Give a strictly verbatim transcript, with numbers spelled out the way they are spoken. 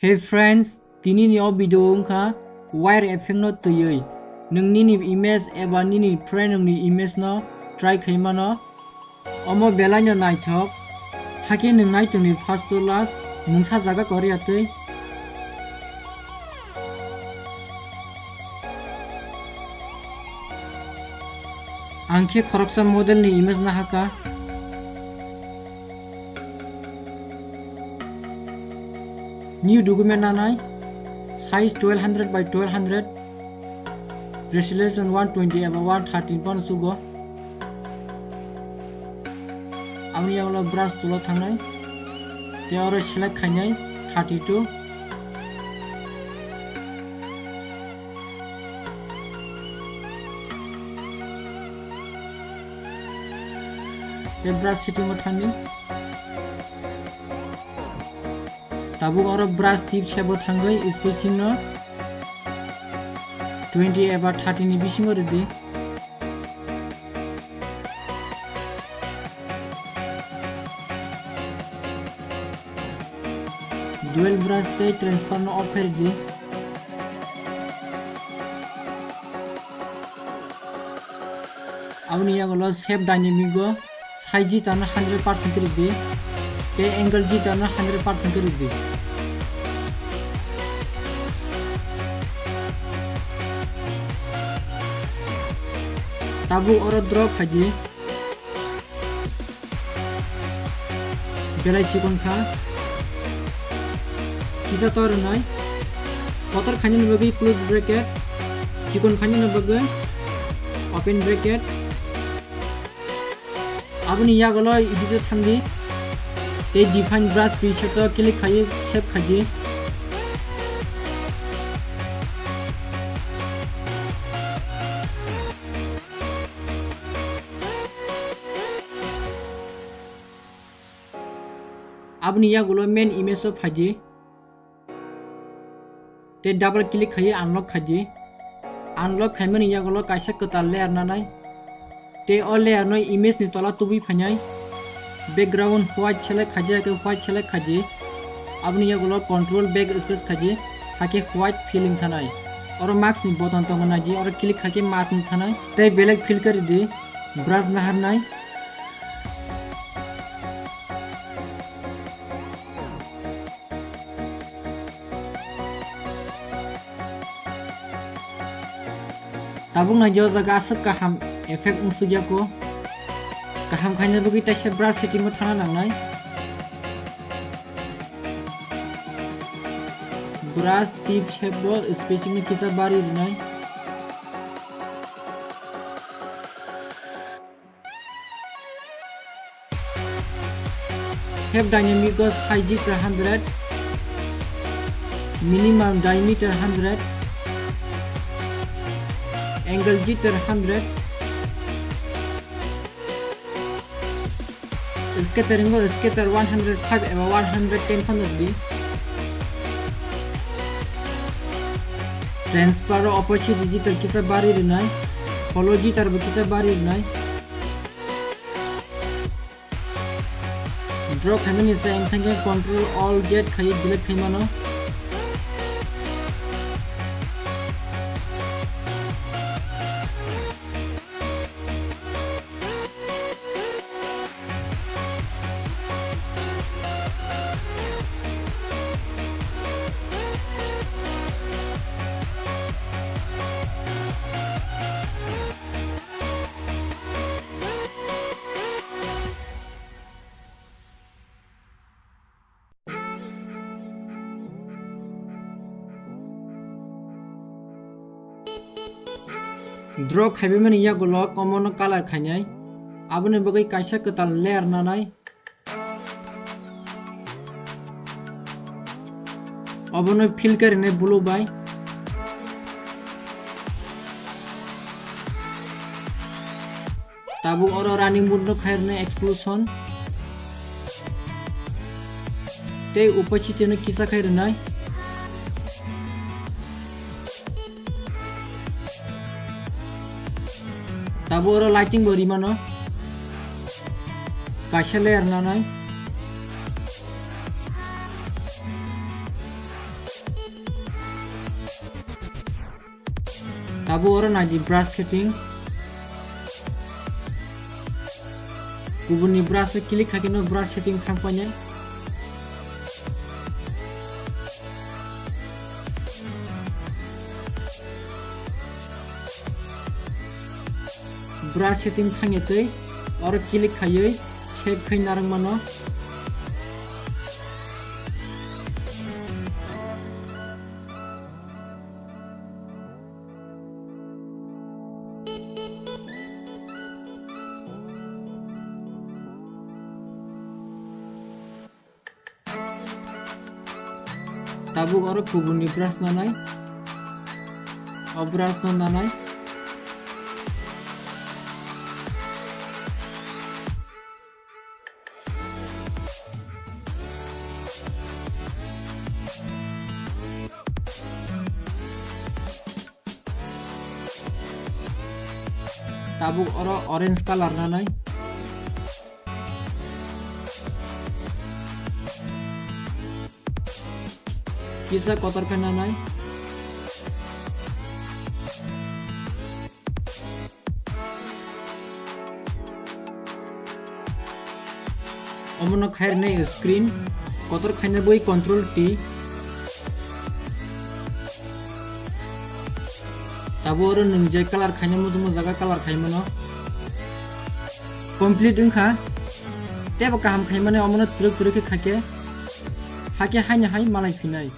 Hey friends, tini ni o video wngkha wire effect no twiwi nwng nini image eba nini friend rokni image no try khai mano. Omo belai no naithok, hakhe nwng nai tongni first to last mungsa jaga kori atwi. Ang khe khoroksa model ni image nahaka. New document nanai, size twelve hundred by twelve hundred, resolution one twenty eba one thirty phano chugo. Aboni yagulo brush tool o thangnai, tei oro select khainai thirty two. Tei brush setting o thangni. Tabuk oro brush tip shape o thangwi spacing no twenty eba thirty ni bisingo rwdi. Dual brush tei transfer no off khairidi. Aboni yagulo shape dynamic o size jitano hundred percent khe rwdi, tei angle jitano hundred percent khe rwdi. Tabuk oro draw khaidi. Belai chikon kha. Kisa to rwnai. Kotor khainani bagwi close bracket, chikon khainani bagwi open bracket. Aboni yagulo edit o thangdi. Tei define brush preset o click khaiwi save khaidi. Aboni yagulo main image o phaidi. Tei double click khaiwi unlock khaidi. Unlock khaimani yagulo kaisa kwtal layer nanai. Tei o layer no image ni tola tubui phainai. Background white select khaijak khe white select khaidi. Aboni yagulo control backspace khaidi. Hakhe white fill wng thanai. Oro mask ni button tongo naidi. Oro click khaikhe mask wng thanai. Tei belek fill khe ridi. Brush naharnai. Tabuk nai o jaga aswk kaham effect wngsukya kho. Kaham khaina bagwi taisa brush setting o thana nangnai. Brush tip shape bo spacing no kisa bari rwnai. Shape dynamic o size jitra hundred, minimum diameter hundred, angle jitra hundred, scattering o scatter one hundred five eba one hundred ten phano di. Transfer o opacity jitra kisa bari rwnai, hollow jitra bo kisa bari rwnai. Draw khaimani se ang thangkhe control alt Z khaiwi delete khaimano. Draw khaibimani yagulo komono color khainai, aboni bagwi kaisa kwtal layer nanai. Obono fill khe rwnai blue bai. Tabuk oro running mode no khai rwnai exclusion. Tei opacity no kisa khai rwnai. Tabuk oro lighting bo rimano. Kaisa layer nanai. Abo oro nai di brush setting. Kubuni brush o click khaikhe no brush setting thang painai. Brush setting thangya twi oro click khaiwi save khai narwk mano. Tabuk oro kubuni brush nanai. O brush no nanai. Tabuk oro orange colour nanai. Kisa kotor khe nanai. Omono khairnai screen kotor khaina bui control T. Tabuk oro nwng je colour khaina muchungma jaga colour khaimano complete wngkha. Tebo kaham khaimani omono twrwk twrwk khe khakhe hakhe haino hai malai phinai.